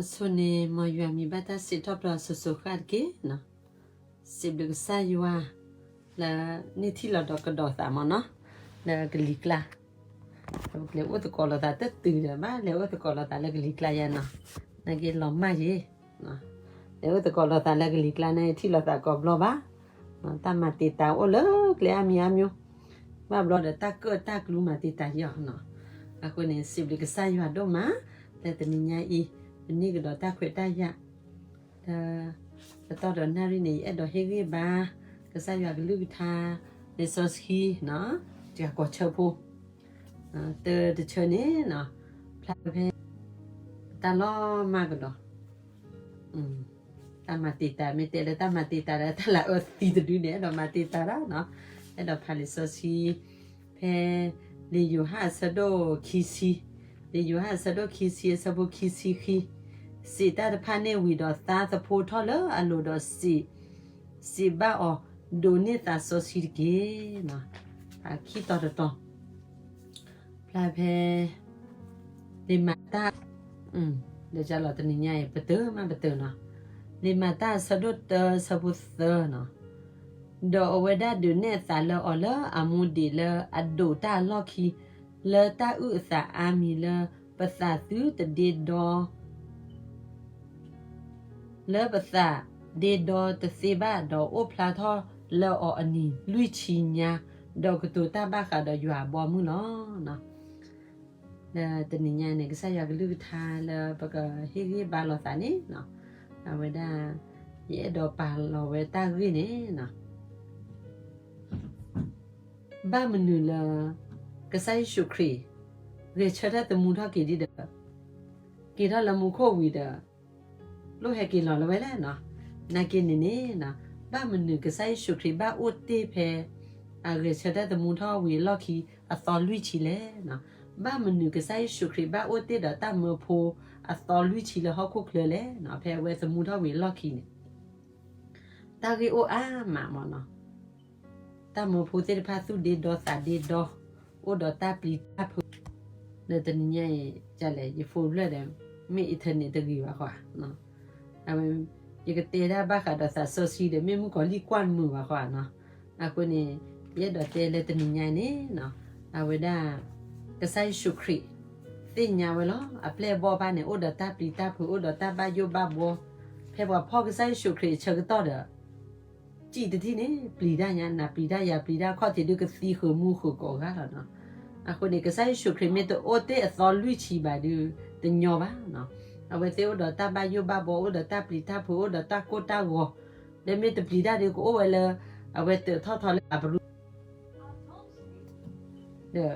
အဆိန့ၣ် မ်ယွၤမံၤဘၣ်တၢ်စံးထီၣ်ပတြၢၤစိၤစိၤဃၣ်တက့ၢ်. စံးဘျုးကစၢ်ယွၤ လၢန့ၢ်ထံၣ်လီၤဒီးကဒီးသးမ့ၢ်နီၤ, လၢကလံၤကျါ, ပကလဲၤအိၣ်သကိးလိာ်သးတတုၤဒီး ဘၣ်လဲၤအိၣ်သကိးလိာ်သးလၢကလံၤကျါယါနီၤ, နာ်က့လီၤမၢ်ယ့ၤ လဲၤအိၣ်သကိးလိာ်သးလၢကလံၤကျါန့ၣ် ထံၣ်လိာ်သးကိးဘျီဘၣ်, တၢ်မၤတံာ်တာ်အိၣ်လၢကျဲအါမံၤအါမံၤ, ဘၣ်ဘျီဒီးတၢ်ကၢၣ်တၢ်ကျူမၤတံာ်တာ်ယီၤ. အဃိန့ၣ် စံးဘျုးကစၢ်ယွၤဒိၣ်မး လၢတနံၤညါအံၤ ပန့ၢ်ကဒီးတၢ်ခွဲးတၢ်ယာ် လၢ ပတီၢ်ဒီးနၣ်ရံၣ်န့ၣ် ယအဲၣ်ဒိးဟ့ၣ်ဂံၢ်ဘါ ကစၢ်ယွၤကလုၢ်ကထါ လံာ်စီဆှံ တၢ်ကီၤဆၢဖိ တၢ်တဆၢန့ၣ် ဖျါဖဲ တၢ်လီၤမၢ်ကဒီး တၢ်မၤတံာ်တာ် မ့ၢ်တဲလၢတၢ်မၤတံာ်တာ်ဒီး တၢ်လၢအအၢသံတဒုန့ၣ် အဲၣ်ဒိးမၤတံာ်တာ်ဒၣ်နီၤ, အဲၣ်ဒိးဖးလံာ်စီဆှံ ဖဲ လံာ်ယိၤဟၣ်အဆၢဒိၣ်ခံဆံ, လံာ်ယိၤဟၣ်အဆၢဒိၣ်ခံဆံ အဆၢဖိခံဆံဃံ, စံးတၢ်တဖၣ်န့ၣ်ဝံၤဒီး သါသဖှိထီၣ်လၢအလိၤဒီးစံး, စံးဘၣ်အီၤ, ဒိးန့ၢ်သးစီဆှံတက့ၢ်. အခံတီၤတတီၤ ဖျါဖဲ လံာ်မၤတၢ် လၢလီၤတနံၤညါအံၤ ပတုာ်မးပတုာ်နီၤ, လံာ်မၤတၢ်အဆၢဒိၣ်တၢအဆၢဖိသၢနီၤ, ဒီးအဝဲဒၣ်ဒုးနဲၣ်အသးလၢအီၤလၢအမူဒံးလၢအဒိးတၢ်အလီၢ်ခံ, လၢတၢ်အုၣ်အသးအါမံၤလၢပသးသုတဒ့ဒီ လၢပသးဒ့ဒီတသ့ဘၣ်ဒီးအိၣ်ဖျါထီၣ်လၢအီၤအနံၤလွံၢ်ဆံညါ, ဒီးကတိၤတၢ်ဘၣ်ဃးဒီးယွၤအဘီအမုၢ်လီၤ. လၢတနံၤညါန့ၣ် ကစၢ်ယွၤကလုၢ်ကထါလၢပကဟ့ၣ်ဂံၢ်ဘါလိာ်သးန့ၣ်, အဝဲဒၣ် ယအဲၣ်ဒိးပာ်လီၤဝဲတၢ်ဂ့ၢ်န့ၣ် ဘၣ်မနုၤလၢ ကစၢ်ယ့ၣ်ၡူးခရံာ် ဂဲၤဆၢထၢၣ်သမူထီၣ်က့ၤဒံးဒီး က့ၤထီၣ်လၢမူခိၣ်ဝံၤဒီး လိၣ်ဟဲက့ၤလီၤလၢၤဝဲလဲၣ်နီၤ. နာ်က့န့ၣ်န့ၣ် ဘၣ်မနုၤကစၢ်ယ့ၣ်ၡူးခရံာ်ဘၣ်အိၣ်တ့ၢ်ဖဲ အဂဲၤဆၢထၢၣ်သမူထီၣ်ဝံၤအလီၢ်ခံအသီလွံၢ်ဆံလဲၣ်. ဘၣ်မနုၤကစၢ်ယ့ၣ်ၡူးခရံာ်ဘၣ်အိၣ်တ့ၢ်ဒီးတၢ်မၢဖိအသီလွံၢ်ဆံလၢဟီၣ်ခိၣ်ချၢလဲၣ်. ဖဲအဝဲသမူထီၣ်ဝံၤအလီၢ်ခံန့ၣ် တၢ်ဂ့ၢ်အိၣ်အါမးမ့ၢ်နီၤ. တၢ်မၢဖိသ့ၣ်တဖၣ်သူၣ်ဒ့ဒီသးဒ့ဒီ, အိၣ်ဒီးတၢ်ပျံၤတၢ်ဖုး, လၢတနံၤညါအံၤ ကလဲၣ် ယဖိဖျၢၣ်ဒီး မ့ၢ် internet တဂ့ၤဘၣ်ဃီ, အဝဲ ယကတဲဒၣ်ဘၣ်ဃးဒီးသးစီဆှံဒီး မ့ၢ်မုၣ်ကီၤလံၢ်ကွၢ်မုာ်ဘၣ်ဃီနီၤ. အဃိန့ၣ် ယအဲၣ်ဒိးတဲလၢတနံၤညါအံၤန့ၣ် အဝဲဒၣ် ကစၢ်ယ့ၣ်ၡူးခရံာ် သ့ၣ်ညါဝဲလီၤ. အပျဲၢ်အဘီၣ်ဘၣ်န့ၣ် အိၣ်ဒီးတၢ်ပျံၤတၢ်ဖုး အိၣ်ဒီးတၢ်ဘၣ်ယိၣ်ဘၣ်ဘှီ, ဖဲပှၤဖီၣ်ကစၢ်ယ့ၣ်ၡူးခရံာ်အဆၢကတီၢ်ဒီး စံၣ်တထံၣ်န့ၣ် ပျံၤတၢ်ညါ နၤပျံၤတၢ်ယၤပျံၤတၢ် ခီၣ်ထံးဒုးကသံဃုာ်မူဃုာ်ကိးဂၤလီၤနီၤ. အဃိန့ၣ် ကစၢ်ယ့ၣ်ၡူးခရံာ်မ့ၢ်တအိၣ်တ့ၢ်အသီလွံၢ်ဆံဘၣ်ဒုး တညီဘၣ်နီၤ. အဝဲသ့ၣ်အိၣ်ဒီးတၢ်ဘၣ်ယိၣ်ဘၣ်ဘှီ အိၣ်ဒီးတၢ်ပျံၤတၢ်ဖုး အိၣ်ဒီးတၢ်ကိၢ်တၢ်ဂီၤ, ဒီးမ့ၢ်တပျံၤတၢ်ဒုးကအိၣ်ဝဲလၢ အဝဲတၢးထီၣ်ထီလၢအပရူ ဒီး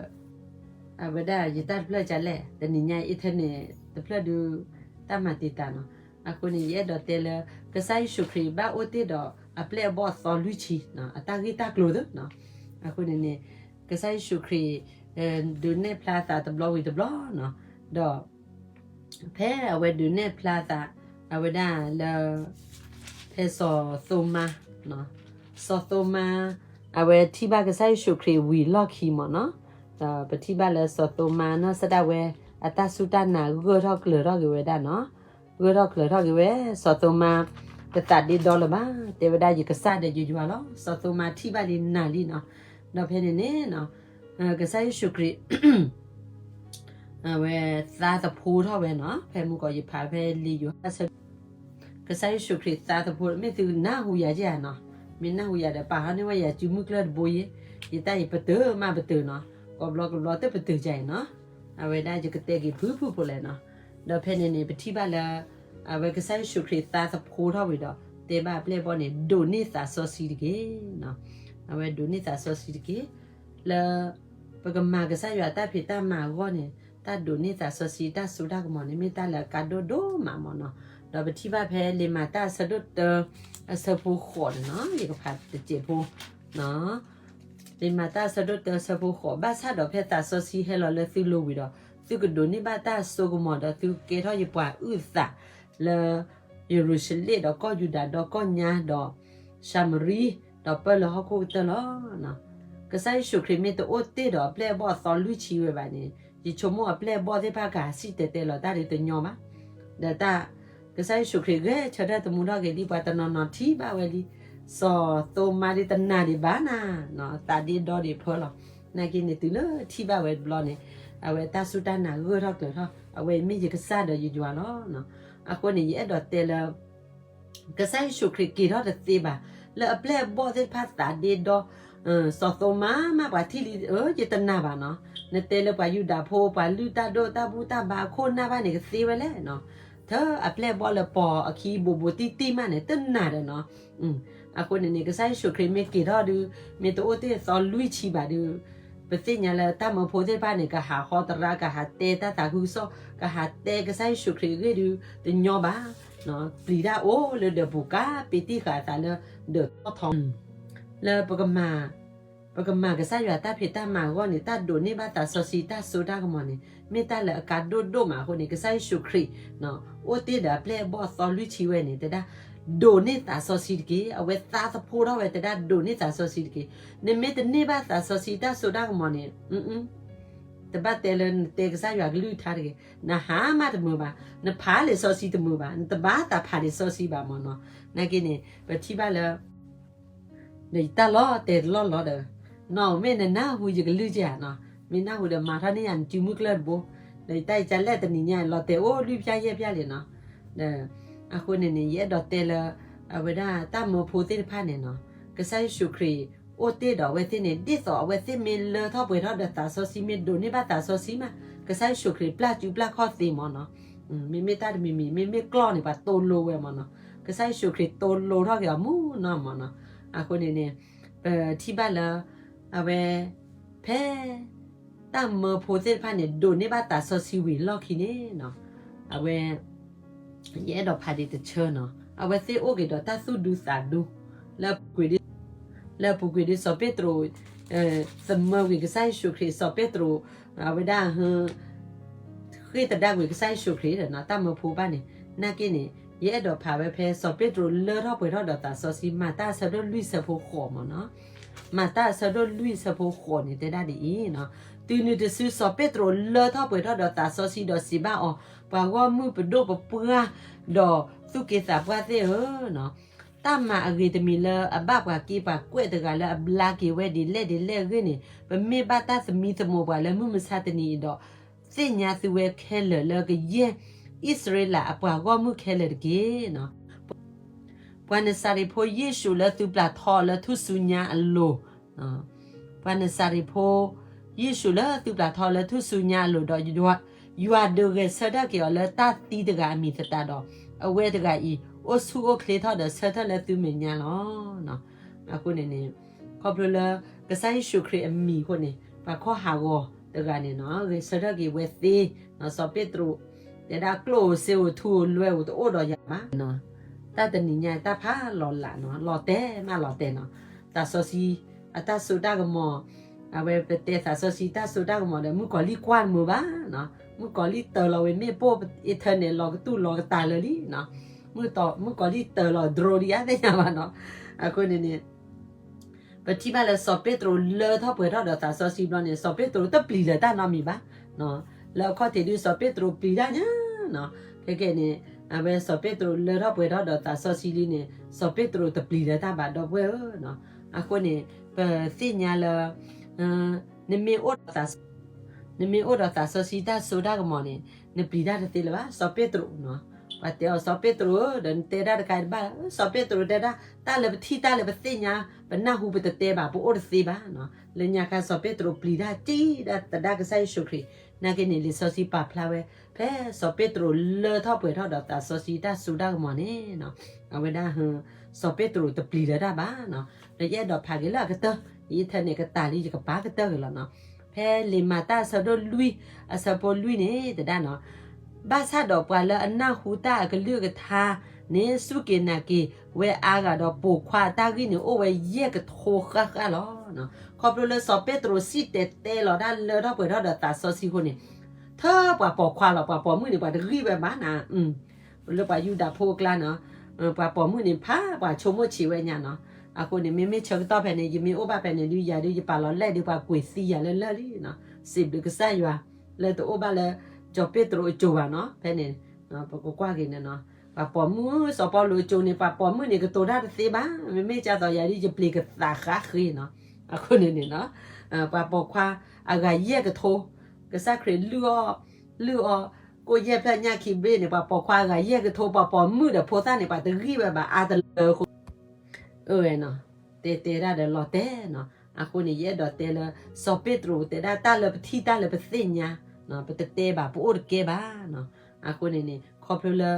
အဝဲဒၣ်ယတၢ်တဖျၢၣ်ကလဲၣ် တနံၤညါ internet တဖျၢၣ်ဒုး တၢ်မၤတံာ်တာ်နီၤ. အဃိန့ၣ် ယအဲၣ်ဒိးတဲလၢ ကစၢ်ယ့ၣ်ၡူးခရံာ်ဘၣ်အိၣ်တ့ၢ်ဒီးအပျဲၢ်အဘီၣ်အသီလွံၢ်ဆံ အတၢ်ဂ့ၢ်တၢ်ကျိၤသ့နီၤ. အဃိန့ၣ်န့ၣ် ကစၢ်ယ့ၣ်ၡူးခရံာ် ဒုးနဲၣ်ဖျါသးတဘျီဝံၤတဘျီနီၤ, ဒီး ဖဲအဝဲဒုးနဲၣ်ဖျါသး အဝဲဒၣ်လၢ ဖဲစီၤသိမါ, စီၤသိမါ အဝဲထံၣ်ဘၣ်ကစၢ်ယ့ၣ်ၡူးခရံာ်ဝံၤလီၢ်ခံမ့ၢ်နီၤ, ဒီးပထံၣ်ဘၣ်လၢစီၤသိမါနီၢ်စဒၣ်ဝဲ အတၢ်စူၢ်တၢ်နာ်ဂၢၢ်ထီၣ်ကျၢၤထီၣ်က့ၤဝဲဒၣ်နီၤ, ဂၢၢ်ထီၣ်ကျၢၤထီၣ်က့ၤဝဲ စီၤသိမါ တသးဒ့ဒီလၢၤဘၣ်, တဲဝဲဒၣ်ယကစၢ်ဒီးယယွၤလီၤ. စီၤသိမါထံၣ်ဘၣ်လံနာ်လံနီၤ, ဒီးဖဲန့ၣ်န့ၣ် ကစၢ်ယ့ၣ်ၡူးခရံာ် အဝဲသါသဖှိထီၣ်ဝဲနီၤ, ဖဲမုၢ်ကီးယဖးဖဲလံာ်ယိၤဟၣ်ဆၢ ကစၢ်ယ့ၣ်ၡူးခရံာ်သါသဖှိ မ့ၢ်သုနၢ်ဟူယၤက့ဧါနီၤ, မ့ၢ်နၢ်ဟူယၤဒီး ပာ်ထီၣ်န့ၢ်ဝဲယၤစုမုၢ်ကျၢၢ်တဘိယ့, ယတၢ်အံၤပတုာ်မးပတုာ်နီၤ, ကိးဘျီကဘျီတပတုာ်ကါအံၤနီၤ, အဝဲဒၣ်ယကတဲက့ၤဖုၣ်ဖုၣ်ဖိလဲၣ်နီၤ, ဒီးဖဲန့ၣ်န့ၣ် ပထံၣ်ဘၣ်လၢ အဝဲကစၢ်ယ့ၣ်ၡူးခရံာ်သါသဖှိထီၣ်ဝံၤဒီး တဲဘၣ်အပျဲၢ်အဘီၣ်န့ၣ် ဒိးန့ၢ်သးစီဆှံတက့ၢ်, အဝဲဒိးန့ၢ်သးစီဆှံတက့ၢ်, လၢ ပကမၤကစၢ်ယွၤတၢ်ဖံးတၢ်မၤအဂီၢ်န့ၣ် တၢ်ဒိးန့ၢ်သးစီဆှံ တၢ်စိတၢ်ကမီၤန့ၣ် မ့ၢ်တၢ်လၢအကါဒိၣ်ဒိၣ်မးမ့ၢ်နီၤ, ဒီးပထံၣ်ဘၣ်ဖဲလံာ်မၤတၢ်အဆၢဒိၣ်တၢ အဆၢဖိဃိးန့ၣ်နီၤ, ယကဖးတစဲးဖိ လံာ်မၤတၢ်အဆၢဒိၣ်တၢအဆၢဖိဃိး, ဘၣ်ဆၣ်ဒီးဖဲသးစီဆှံဟဲလီၤလၢသုလိၤဝံၤဒီး သုကဒိးန့ၢ်ဘၣ်တၢ်စိကမီၤဒီး သုကကဲထီၣ်ယပှၤအုၣ်သးလၢ ယရူၤၡလ့ၣ်ဒီးကီၢ်ယူဒၤဒီးကီၢ်ညါဒီး ၡၤမရံ ဒီးပၢၢ်လၢဟီၣ်ခိၣ်ကတၢၢ်လီၤ. ကစၢ်ယ့ၣ်ၡူးခရံာ်မ့ၢ်တအိၣ်တ့ၢ်ဒီးအပျဲၢ်အဘီၣ်အသီလွံၢ်ဆံဝဲဘၣ်န့ၣ် ယဆိကမိၣ်အပျဲၢ်အဘီၣ်သ့ၣ်တဖၣ်ကဟးစံၣ်တဲၤတဲလီၤတၢ်ဒုးတညီဘၣ်. ဒီးတၢ် ကစၢ်ယ့ၣ်ၡူးခရံာ်ဂဲၤဆၢထၢၣ်သမူထီၣ်က့ၤဒ်ပှၤတနီၤနီၤထံၣ်ဘၣ်ဝဲလံ, စီၤသိမါဒ်တနာ်ဒံးဘၣ်နၤ, သးဒ့ဒီဒံးဖၢလီၤ. နာ်က့န့ၣ် တုၤလၢထံၣ်ဘၣ်ဝဲတဘျီန့ၣ်, အဝဲတၢ်စူၢ်တၢ်နာ်ဂၢၢ်ထီၣ်ကျၢၤထီၣ်, အဝဲအံၤမ့ၢ်ယကစၢ်ဒီးယယွၤလီၤ. အဃိန့ၣ် ယအဲၣ်ဒိးတဲလၢ ကစၢ်ယ့ၣ်ၡူးခရံာ်က့ၤထီၣ်တသ့ဘၣ်. လၢအပျဲၢ်အဘီၣ်သ့ၣ်တဖၣ်သးဒ့ဒီ, စီၤသိမါမးပှၤထံၣ်လံ, ယတနာ်ဘၣ်နီၤ. နတဲလၢပှၤယူဒၤဖိ ပှၤလုၢ်တၢ်ဒိၣ်တၢ်ဘူၣ်တၢ်ဘါအခိၣ်နၢ်ဘၣ်န့ၣ် ကသ့ဝဲလဲၣ်နီၤ. ထၢအပျဲၢ်အဘီၣ်လၢပိာ်အခံဘူးဘူးတံၢ်တံၢ်မးန့ၣ် တနာ်ဒီးနီၤ. အဃိန့ၣ်န့ၣ် ကစၢ်ယ့ၣ်ၡူးခရံာ်မ့ၢ်က့ၤထီၣ်ဒုး မ့ၢ်တအိၣ်တ့ၢ်သီလွံၢ်ဆံဘၣ်ဒုး ပသ့ၣ်ညါလၢတၢ်မၢဖိသ့ၣ်တဖၣ်န့ၣ် ကဟးဟီတရါ ကဟးတဲတၢ်သးခုကစီၣ် ကဟးတဲကစၢ်ယ့ၣ်ၡူးခရံာ်အဂ့ၢ်ဒုး တညီဘၣ်. ပျံၤတၢ်အိၣ်လၢဒၢးပူၤကါ ပ့ၤတံၢ်ဃာ်အသးလၢဒၢးထီၣ်ထီ, လၢ ပကမၤကစၢ်ယွၤတၢ်ဖံးတၢ်မၤအဂီၢ်န့ၣ် တၢ်ဒိးန့ၢ်ဘၣ်သးစီဆှံတၢ်စိတၢ်ကမီၤန့ၣ် မ့ၢ်တၢ်လၢအကါဒိၣ်ဒိၣ်မးအဃိန့ၣ် ကစၢ်ယ့ၣ်ၡူးခရံာ် အိၣ်တ့ၢ်ဒီးအပျဲၢ်အဘီၣ်အသီလွံၢ်ဆံဝဲန့ၣ် တဲဒၣ် ဒိးန့ၢ်သးစီဆှံတက့ၢ်. အဝဲသးသဖှိထီၣ်ဝဲတဲဒၣ် ဒိးန့ၢ်သးစီဆှံတက့ၢ်. နမ့ၢ်တန့ၢ်ဘၣ်သးစီဆှံတၢ်စိတၢ်ကမီၤန့ၣ် တဘၣ်တဲလၢနတဲကစၢ်ယွၤကလုၢ်ကထါတဂ့ၤ, နဟါမးတမုာ်ဘၣ်, နဖးလံာ်စီဆှံတမုာ်ဘၣ်, နတဘၣ်သးဖးလံာ်စီဆှံဘၣ်မ့ၢ်နီၤ. နာ်က့န့ၣ် ပထံၣ်ဘၣ်လၢ ဒီးယတၢ်လီၤတဲာ်တလီၢ်လီၤဒီး နီၢ်မ့ၢ်နနၢ်ဟူယကလုၢ်ကဧါနီၤ, မ့ၢ်နၢ်ဟူဒီးမၤထီၣ်န့ၢ်ယၤနစုမုၢ်ကျၢၢ်တဘိ, ဒီးယတၢ်အံၤကလဲၣ်တနံၤညါ လီၤတဲာ်အိၣ်လွံၢ်ဖျၢၣ်ယဲၢ်ဖျၢၣ်လံနီၤ. ဒီး အဃိန့ၣ်န့ၣ် ယအဲၣ်ဒိးတဲလၢ အဝဲဒၣ်တၢ်မၢဖိသ့ၣ်တဖၣ်န့ၣ်နီၤ, ကစၢ်ယ့ၣ်ၡူးခရံာ်အိၣ်တ့ၢ်ဒီးအဝဲသ့ၣ်န့ၣ် ဒ်သိးအဝဲသ့ၣ်မ့ၢ်လၢထီၣ်ပှဲၤထီၣ်ဒီးသးစီဆှံ မ့ၢ်ဒိးန့ၢ်ဘၣ်သးစီဆှံမး, ကစၢ်ယ့ၣ်ၡူးခရံာ်ပျၢ်စုပျၢ်ခီၣ်သ့မ့ၢ်နီၤ. မ့မ့ၢ်တၢ်တမံၤမံၤ မ့မ့ၢ်ကျီၢ်န့ၣ် ပှၤတိလိဝဲမ့ၢ်နီၤ, ကစၢ်ယ့ၣ်ၡူးခရံာ်တိလိထီၣ်က့ၤအီၤမ့ၢ်နီၤမ့ၢ်နီၤ. အဃိန့ၣ်န့ၣ် ပထံၣ်ဘၣ်လၢ အဝဲ ဖဲ တၢ်မၢဖိသ့ၣ်တဖၣ်န့ၣ် ဒိးန့ၢ်ဘၣ်သးစီဆှံဝံၤအလီၢ်ခံန့ၣ်နီၤ, အဝဲ ယအဲၣ်ဒိးဖးဒံးတဆၢနီၤ, အဝဲသ့ၣ်အိၣ်က့ၤဒီးတၢ်သူၣ်ဒူသးဒူ လၢ လၢအပူၤကွံာ်ဒုး စီၤပ့းတရူး သမၢကွံာ်ကစၢ်ယ့ၣ်ၡူးခရံာ် စီၤပ့းတရူး အဝဲဒၣ် ဃ့ၢ်သဒၣ်ကွံာ်ကစၢ်ယ့ၣ်ၡူးခရံာ်ဒီးနီၤ တၢ်မၢဖိဘၣ်န့ၣ်, နာ်က့န့ၣ် ယအဲၣ်ဒိးဖးဝဲဖဲစီၤပ့းတရူးလၢထီၣ်ပှဲၤထီၣ်ဒီးသးစီဆှံ မၤတၢ်အဆၢဒိၣ်လွံၢ်ဆၢဖိဃိးမ့ၢ်နီၤ, မၤတၢ်အဆၢဒိၣ်လွံၢ်ဆၢဖိဃိးန့ၣ် တဲဒၣ်ဒ်အံၤနီၤ, တုၤနုၤတစုစီၤပ့းတရူးလၢထီၣ်ပှဲၤထီၣ်ဒီးသးစီဆှံဒီးစံးဘၣ်အီၤ, ပှၤဂီၢ်မုၢ်ပဒိၣ်ပပှၢ် ဒီးသူၣ်က့သးပှၢ်သ့ၣ်ဧၢနီၤ, တၢ်မၤအဂ့ၤတမံၤလၢအဘၣ်ပှၤက့ပှၤကွဲးတဂၤလၢအဘျါက့ၤဝဲဒ်လဲၣ်ဒ်လဲၣ်အဂ့ၢ်န့ၣ် ပမ့ၢ်ဘၣ်တၢ်သမံသမိးပှၤလၢမုၢ်မဆါတနံၤအံၤဒီး သ့ၣ်ညါသုဝဲခဲလၢာ်လၢကယဲၢ်အံၣ်စရ့လးအပှၤဂီၢ်မုၢ်ခဲလၢာ်တက့ၢ်နီၤ. ပှၤနစၤရ့းဖိယ့ၣ်ၡူးလၢသုပျၢ်ထီလၢထူၣ်စုညါအလိၤ, ပှၤနစၤရ့းဖိ ယ့ၣ်ၡူးလၢသုပျၢ်ထီလၢထူၣ်စုညါအလိၤဒီး ယွၤဒုးဂဲၤဆၢထၢၣ်က့ၤအီၤလၢတၢ်သံတဂၤအမံၤသတးဒီး အဝဲတဂၤအံၤ အိၣ်ဆူၣ်အိၣ်ချ့ထီၣ်ဒီးဆၢထၢၣ်လၢသုမဲာ်ညါလီၤ. အဃိန့ၣ်န့ၣ် ခီဖျိလၢ ကစၢ်ယ့ၣ်ၡူးခရံာ်အမံၤအဃိန့ၣ် ပှၤခီၣ်ဟးဂီၤတဂၤန့ၣ်နီၤ ဂဲၤဆၢထၢၣ်က့ၤဝဲသ့, စီၤပ့းတရူး တဲဒၣ်ကျိၣ်ဧိၤစ့ဧိၤထူဧိၤလွဲဧိၤတအိၣ်ဒီးယၤဘၣ်နီၤ, တၢ်တနံၤညါတၢ်ဖးလီၤလးနီၤ လီၤတဲာ်မးလီၤတဲာ်နီၤ, သးစီဆှံ အတၢ်စိတၢ်ကမီၤ အဝဲပတဲသးစီဆှံတၢ်စိတၢ်ကမီၤဒီး မုၣ်ကီၤလံၢ်ကွၢ်တမုာ်ဘၣ်နီၤ, မုၣ်ကီၤလံၢ်တၢၤလီၤဝဲမ့ၣ်ပိၢ် internet လီၤကတူၢ်လီၤကတၢၢ်လၢာ်လံနီၤ, မုၣ်ကီၤလံၢ်တၢၤလီၤ drone ဒံးအါသ့ၣ်ညါဘၣ်နီၤ, အဃိန့ၣ်န့ၣ် ပထံၣ်ဘၣ်လၢစီၤပ့းတရူးလၢထီၣ်ပှဲၤထီၣ်ဒီးသးစီဆှံဘျီန့ၣ် စီၤပ့းတရူးတပျံၤလၢၤတၢ်နီတမံၤဘၣ်, လၢအခီၣ်ထံးဒုး စီၤပ့းတရူးပျံၤတၢ်ညါနီၤ, ခဲကနံၣ်န့ၣ် အဝဲစီၤပ့းတရူးလၢထီၣ်ပှဲၤထီၣ်ဒီးသးစီဆှံလံန့ၣ် စီၤပ့းတရူးတပျံၤလၢၤတၢ်ဘၣ်ဒီပုၢ်ဝဲၢ်ဧၢနီၤ, အဃိန့ၣ် ပသ့ၣ်ညါလၢ နမ့ၢ်အိၣ်ဒီးသးစီဆှံတၢ်စိတၢ်ကမီၤန့ၣ် နပျံၤတၢ်တသ့လၢၤဘၣ်, စီၤပ့းတရူးနီၤ, ပှၤတဲအီၤစီၤပ့းတရူးဧၢ ဒီးနတဲတၢ်တခါအံၤတဘၣ်, စီၤပ့းတရူးတဲဒၣ် တၢ်လၢပထံၣ်တၢ်လၢပသ့ၣ်ညါ ပနၢ်ဟူပတတဲဘၣ် ပအိၣ်တသ့ဘၣ်နီၤ, လၢညါခါစီၤပ့းတရူးပျံၤတၢ်ကံၣ်ဒၣ်သဒၣ်ကစၢ်ယ့ၣ်ၡူးခရံာ်, နာ်က့န့ၣ် လံာ်စီဆှံပာ်ဖျါဝဲ ဖဲစီၤပ့းတရူးလၢထီၣ်ပှဲၤထီၣ်ဒီးသးစီဆှံတၢ်စိတၢ်ကမီၤန့ၣ်နီၤ, အဝဲဒၣ် စီၤပ့းတရူးတပျံၤလၢၤတၢ်ဘၣ်နီၤ, ဒီးယအဲၣ်ဒိးဖးက့ၤလၢအကတၢၢ်, ယinternetကတၢၢ်လံ ယကပာ်ကတၢၢ်က့ၤလီၤနီၤ, ဖဲလံာ်မၤတၢ်အဆၢဒိၣ်လွံၢ် အဆၢဖိလွံၢ်န့ၣ် တဲဒၣ်နီၤ, ဘၣ်ဆၣ်ဒီးပှၤလၢအနၢ်ဟူတၢ်အကလုၢ်ကထါန့ၣ် စူၢ်က့ၤနာ်က့ၤဝဲအါဂၤဒီး ပိာ်ခွါအတၢ်ဂံၢ်န့ၣ် အိၣ်ဝဲယဲၢ်ကထိဃၣ်ဃၣ်လီၤ. ခီဖျိလၢစီၤပ့းတရူးစံၣ်တဲၤတဲလီၤတၢ်လၢထီၣ်ပှဲၤထီၣ်ဒီးသးစီဆှံအဃိန့ၣ်, ထၢပှၤပိာ်ခွါလီၤ, ပှၤပိာ်မုၣ်န့ၣ် ပှၤတဂံၢ်ဝဲဘၣ်နၤ လၢပှၤယူဒၤဖိအကျါနီၤ, ပှၤပိာ်မုၣ်န့ၣ် ဖးပှၤဆိကမိၣ်ဆံးဝဲညါနီၤ, အဃိန့ၣ် မ့မ့ၢ်ဆၢကတီၢ်ဖဲန့ၣ် ယမ့ၢ်အိၣ်ဘၣ်ဖဲန့ၣ်ဒုး ယၤဒုးယပာ်လီၤလဲၣ်ဒုး ပှၤကွံာ်သံယၤလၢလၢၢ်လံနီၤ, စံးဘျုးကစၢ်ယွၤ လၢတအိၣ်ဘၣ်လၢ စီၤပ့းတရူးအစိၤဘၣ်နီၤ, ဖဲန့ၣ် ပကကွၢ်က့ၤန့ၣ်နီၤ, ပှၤပိာ်မုၣ် စီၤပီလူးအစိၤန့ၣ် ပှၤပိာ်မုၣ်န့ၣ် ကတိၤတၢ်တသ့ဘၣ်, မ့မ့ၢ်ကသိးယၤဒ်ယပျ့ၤကသးဃးဃ့နီၤ, အဃိန့ၣ်န့ၣ်နီၤ, ပှၤပိာ်ခွါအဂၤယဲၢ်ကထိ, ကစၢ်ခရံာ်လုၢ်အီၣ်, လုၢ်အီၣ်, ကိၣ်ယဲၢ်ဖျၢၣ်ညၣ်ခံဘ့ၣ်န့ၣ် ပှၤပိာ်ခွါအဂၤယဲၢ်ကထိ ပှၤပိာ်မုၣ်ဒီးဖိသၣ်န့ၣ် ပှၤတဂံၢ်ဝဲဘၣ်အါတလၢအဃိ အၢဝဲနီၤ, တဲတဲဒၣ်ဒီးလီၤတဲာ်နီၤ, အဃိန့ၣ် ယအဲၣ်ဒိးတဲလၢ စီၤပ့းတရူးတဲဒၣ်တၢ်လၢပထံၣ်တၢ်လၢပသ့ၣ်ညါ, ပတတဲဘၣ် ပအိၣ်တကဲဘၣ်နီၤ, အဃိန့ၣ်န့ၣ် ခီဖျိလၢ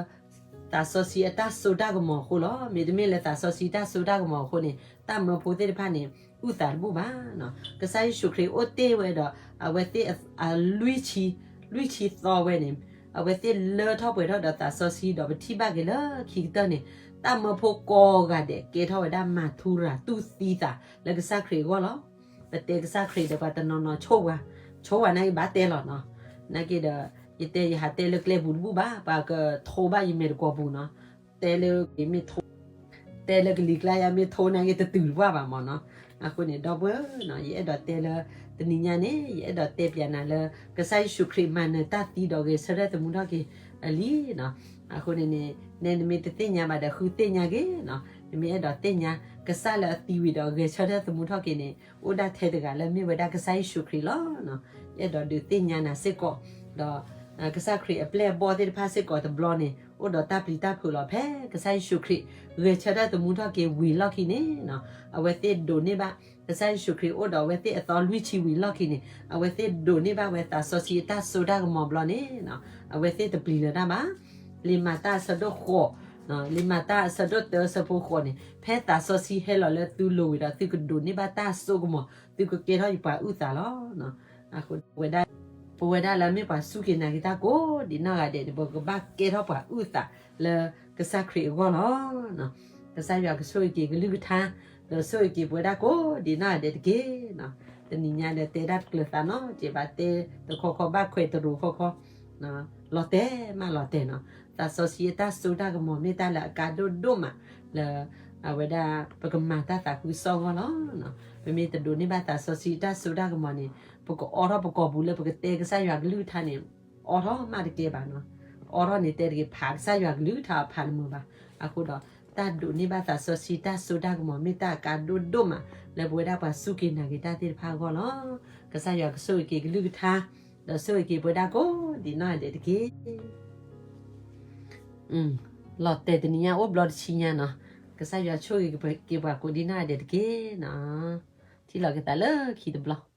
သးစီဆှံအတၢ်စိတၢ်ကမီၤအဃိလီၤ, မ့တမ့ၢ်လၢသးစီဆှံတၢ်စိတၢ်ကမီၤအဃိန့ၣ် တၢ်မၢဖိသ့ၣ်တဖၣ်န့ၣ် အုၣ်သးတဘူၣ်ဘၣ်နီၤ, ကစၢ်ယ့ၣ်ၡူးခရံာ်အိၣ်တ့ၢ်ဝဲဒီး အဝဲသ့ၣ်အလွံၢ်ဆံ, လွံၢ်ဆံသီဝဲန့ၣ် အဝဲသ့ၣ်လၢထီၣ်ပှဲၤထီၣ်ဒီးသးစီဆှံဒီးပထံၣ်ဘၣ်က့ၤလၢခံကတၢၢ်န့ၣ် တၢ်မၢဖိကိးဂၤဒဲးကဲထီၣ်ဝဲဒၣ်မၤထူရၤတူၢ်သံသးလၢကစၢ်ခရံာ်အဂီၢ်လီၤ, ပတဲကစၢ်ခရံာ်ဒီးပှၤတနီၤနီၤဆိၣ်ဝါ, ဆိၣ်ဝါနာ်က့ဘၣ်တဲလီၤနီၤ, နာ်က့ဒီး ယတဲယဟးတဲလၢကျဲပူၤတဘူၣ်ဘၣ်, ပှၤကထိဘၣ်ယမဲာ်တကိးပူၤနီၤ, တဲလၢကမ့ၢ်ထိ တဲလၢကလံၤကျါယါမ့ၢ်ထိနာ်က့တတုၤတပှၢ်ဘၣ်မၢ်နီၤ, အဃိန့ၣ် ဒီပုၢ်ဝဲၢ်နီၤ ယအဲၣ်ဒိးတဲလၢ တနံၤညါန့ၣ် ယအဲၣ်ဒိးတဲပျးနၤလၢ ကစၢ်ယ့ၣ်ၡူးခရံာ်မၤနၢၤတၢ်သံဒီးဂဲၤဆၢထၢၣ်သမူထီၣ်က့ၤအလံနီၤ, အဃိန့ၣ်န့ၣ် နဲနမ့ၢ်တသ့ၣ်ညါဘၣ်ဒီးဃုသ့ၣ်ညါက့ၤနီၤ, နမ့ၢ်အဲၣ်ဒိးသ့ၣ်ညါ ကစၢ်လၢအသံဝံၤဒီးဂဲၤဆၢထၢၣ်သမူထီၣ်က့ၤန့ၣ် အိၣ်ဒၣ်ထဲတဂၤလၢမ့ၢ်ဝဲဒၣ်ကစၢ်ယ့ၣ်ၡူးခရံာ်လီၤ, ယအဲၣ်ဒိးဒုးသ့ၣ်ညါနၤစ့ၢ်ကီး, ဒီး ကစၢ်ခရံာ်အပျဲၢ်အဘီၣ်သ့ၣ်တဖၣ်စ့ၢ်ကီးတဘျီန့ၣ် အိၣ်ဒီးတၢ်ပျံၤတၢ်ဖုးလီၤ, ဖဲကစၢ်ယ့ၣ်ၡူးခရံာ် ဂဲၤဆၢထၢၣ်သမူထီၣ်က့ၤဝံၤလီၢ်ခံန့ၣ်နီၤ, အဝဲသ့ၣ်ဒိးန့ၢ်ဘၣ် ကစၢ်ယ့ၣ်ၡူးခရံာ်အိၣ်ဒီးအဝဲသ့ၣ်အသီလွံၢ်ဆံဝံၤလီၢ်ခံန့ၣ် အဝဲသ့ၣ်ဒိးန့ၢ်ဘၣ်ဝဲသးစီဆှံအတၢ်စိတၢ်ကမီၤဘျီန့ၣ်နီၤ, အဝဲသ့ၣ်တပျံၤလၢၤတၢ်ဘၣ်, လံာ်မၤတၢ်အဆၢဒိၣ်ဃိး, လံာ်မၤတၢ်အဆၢဒိၣ်တၢအဆၢဖိဃိးန့ၣ် ဖဲသးစီဆှံဟဲလီၤလၢသုလိၤဝံၤဒီး သုကဒိးန့ၢ်ဘၣ်တၢ်စိကမီၤ, သုကကဲထီၣ်ယပှၤအုၣ်သးလီၤ. အဃိ ပဝဲဒၣ်လၢမ့ၢ်ပှၤစူၢ်က့ၤနာ်က့ၤတၢ်ကိးဒံးနီၢ်ဂၤဒဲးန့ၣ် ပကဘၣ်ကဲထီၣ်ပှၤအုၣ်သးလၢကစၢ်ခရံာ်အဂီၢ်လီၤ. ကစၢ်ယွၤကဆိၣ်ဂ့ၤက့ၤကလုၢ်ကထါ, ဒီးဆိၣ်ဂ့ၤက့ၤပဝဲဒၣ်ကိးဒံးနီၢ်ဂၤဒဲးတက့ၢ်. တနံၤညါဒီးတဲဒၣ်တကျၢၤသးနီၤ, က့ၤဘၣ်တဲတခီခီဘၣ်ခွဲးတရူးခီခီ, လီၤတဲာ်မးလီၤတဲာ်နီၤ, သးစီဆှံအတၢ်စိတၢ်ကမီၤမ့ၢ်တၢ်လၢအကါဒိၣ်ဒိၣ်မးလၢ အဝဲဒၣ်ပကမၤတၢ်သးခုကစီၣ်အဂီၢ်လီၤ. ပမ့ၢ်တဒိးန့ၢ်ဘၣ်သးစီဆှံတၢ်စိတၢ်ကမီၤန့ၣ် ပကအိးထီၣ်ပကိာ်ပူၤလၢပကတဲကစၢ်ယွၤကလုၢ်ကထါန့ၣ် အိးထီၣ်မးတကဲဘၣ်နီၤ. အိးထီၣ်န့ၣ်တဲတဂ့ၤ ဖးကစၢ်ယွၤကလုၢ်ကထါအဖးတမုာ်ဘၣ်. အဃိဒီး တၢ်ဒိးန့ၢ်ဘၣ်သးစီဆှံတၢ်စိတၢ်ကမီၤမ့ၢ်တၢ်အကါဒိၣ်ဒိၣ်မး လၢပဝဲဒၣ်ပှၤစူၢ်က့ၤနာ်က့ၤတၢ်သ့ၣ်တဖၣ်အဂီၢ်လီၤ. ကစၢ်ယွၤကဆိၣ်ဂ့ၤက့ၤကလုၢ်ကထါ, ဒီးဆိၣ်ဂ့ၤက့ၤပဝဲဒၣ်ကိးဒံးနီၢ်ဂၤဒဲးတက့ၢ်. လီၤတဲာ်တနံၤညါအိၣ်ဘျီတဆံညါနီၤ, ကစၢ်ယွၤဆိၣ်ဂ့ၤက့ၤပှၤကိးဒံးနီၢ်ဂၤဒဲးတက့ၢ်နီၤ. ထံၣ်လိာ်က့ၤသးလၢခံတဘျီ.